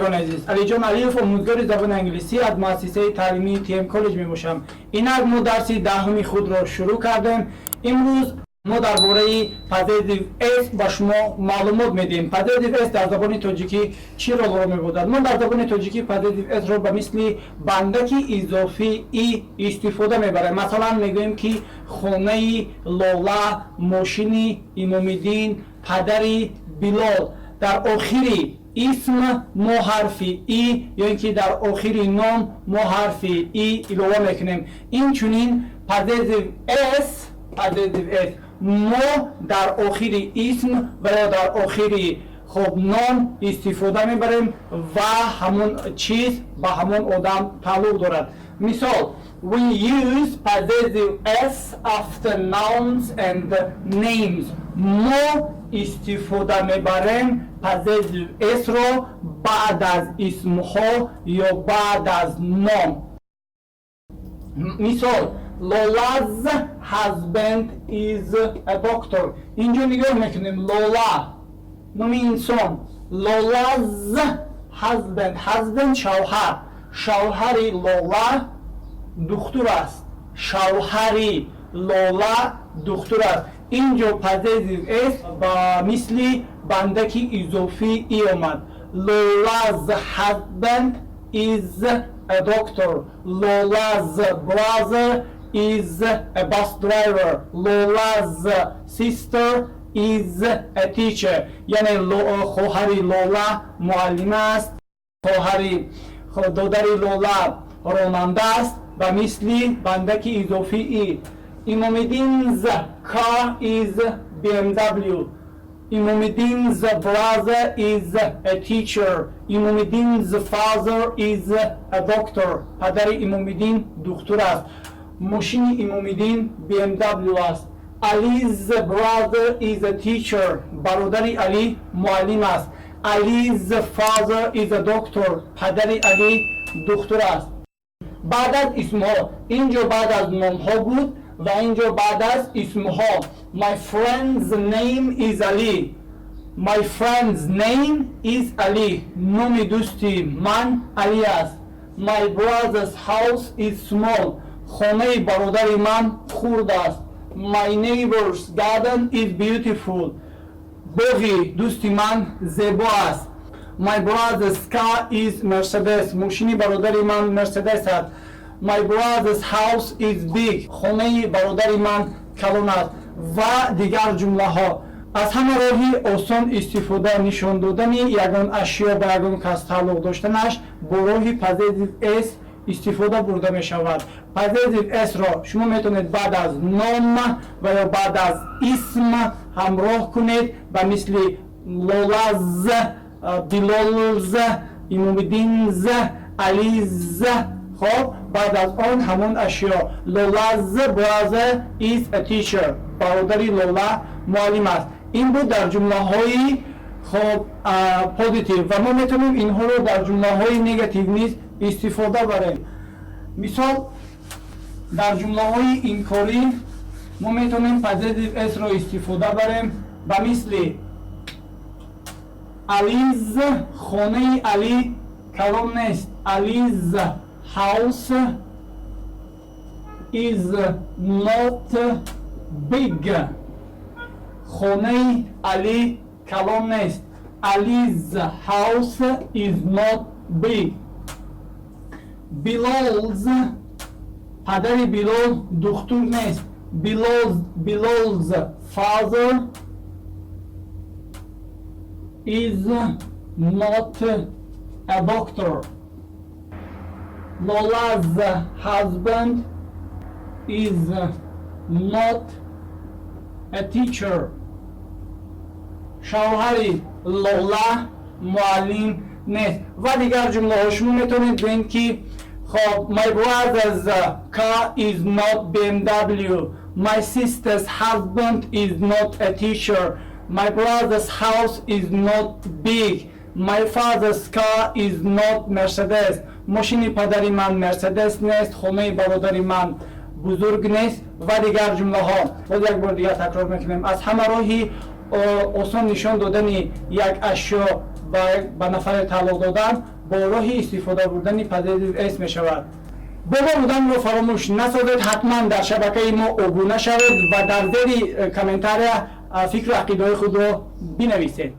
Бинандагони азиз, Алиҷон Алиев, омӯзгори забони англисӣ аз муассисаи таълимии ТМ Коллеҷ мебошам. Инак мо дарси 10-уми худро шурӯъ кардем. Имрӯз мо дар бораи possessive S ба шумо маълумот медиҳем. Possessive S дар забони тоҷикӣ чӣ ролро мебозад? Мо дар забони тоҷикӣ possessive S-ро ба мисли бандаки изофӣ «и» истифода мебарем. Масалан, мегӯем, ки хонаи Лола, мошини Имомиддин, падари Билол. Дар охири исм мо ҳарфи «и» ё ин ки дар охири ном мо ҳарфи «и» илова мекунем. Инчунин possessive S мо дар охири исм ва ё дар охири, хоб, ном истифода мебарем ва ҳамон чиз ба ҳамон одам тааллуқ дорад. Мисол: we use possessive S after nouns and names. Мо истифода мебарем possessive S-ро баъд аз исмҳо ё баъд аз ном. Мисол: Lola's husband is a doctor. Инҷо нигоҳ мекунем: Лола номи инсон, Lola's husband, husband шавҳар, шавҳари Лола духтур аст. Шавҳари Лола духтур аст. Инҷо possessive S ба мисли бандаки изофӣ «и» омад. Lola's husband is a doctor. Lola's brother is a bus driver. Lola's sister is a teacher. Яъне хоҳари Лола муаллима аст, хоҳари додари Лола ронанда аст. Ба мисли бандаки изофӣ «и». Imomidin's car is BMW. Imomidin's brother is a teacher. Imomidin's father is a doctor. Падари Имомиддин духтур аст. Мошини Имомиддин BMW аст. Ali's brother is a teacher. Бародари Али муаллим аст. Ali's father is a doctor. Падари Али духтур аст. Баъд аз исмҳо, инҷо баъд аз номҳо буд ва инҷо баъд аз исмҳо. My friend's name is Ali. My friend's name is Ali. Номи дӯсти ман Али аст. My brother's house is small. Хонаи бародари ман хурд аст. My neighbor's garden is beautiful. Боғи дӯсти ман зебо аст. My brother's car is Mercedes. Мошини бародари ман Мерседес аст. My brother's house is big. Хонаи бародари ман калон аст. Ва дигар ҷумлаҳо. Аз ҳама роҳи осон истифода нишон додани ягон ашё ба ягон кас тааллуқ доштанаш бо роҳи possessive S истифода бурда мешавад. Possessive S-ро шумо метавонед баъд аз ном ва ё баъд аз исм ҳамроҳ кунед, ба мисли Lola's, Bilol's, Imomidin's, Ali's. Хоб, баъд аз он ҳамон ашё. Lola's brother is a teacher. Бародари Лола муаллим аст. Ин буд дар ҷумлаҳои, хоб, positive ва мо метавонем инҳоро дар ҷумлаҳои негатив низ истифода барем. Мисол, дар ҷумлаҳои инкорӣ мо метавонем possessive S-ро истифода барем, ба мисли Ali's, хонаи Али калон нест. Ali's house is not big. Хонаи Али калон нест. Ali's house is not big. Bilol's, падари Билол духтур нест. Bilol's father is not a doctor. Lola's husband is not a teacher. Шавҳари Лола муаллим нест. Ва дигар ҷумлаҳо. Шумо метавонед гӯед, ки, хоб, my brother's car is not BMW. My sister's husband is not a teacher. My brother's house is not big. My father's car is not Mercedes. Мошини падари ман Мерседес нест. Хонаи бародари ман бузург нест. Ва дигар ҷумлаҳо. Боз як бор дигар такрор мекунем: аз ҳама роҳи осон нишон додани як ашё ба нафаре тааллуқ додан. Бо роҳи истифода бурдани possessive s мешавад. Бо мо буданро фаромӯш насозед. Ҳатман дар шабакаи мо обуна шавед ва дар зери комментария фикру ақидаҳои худро бинависед.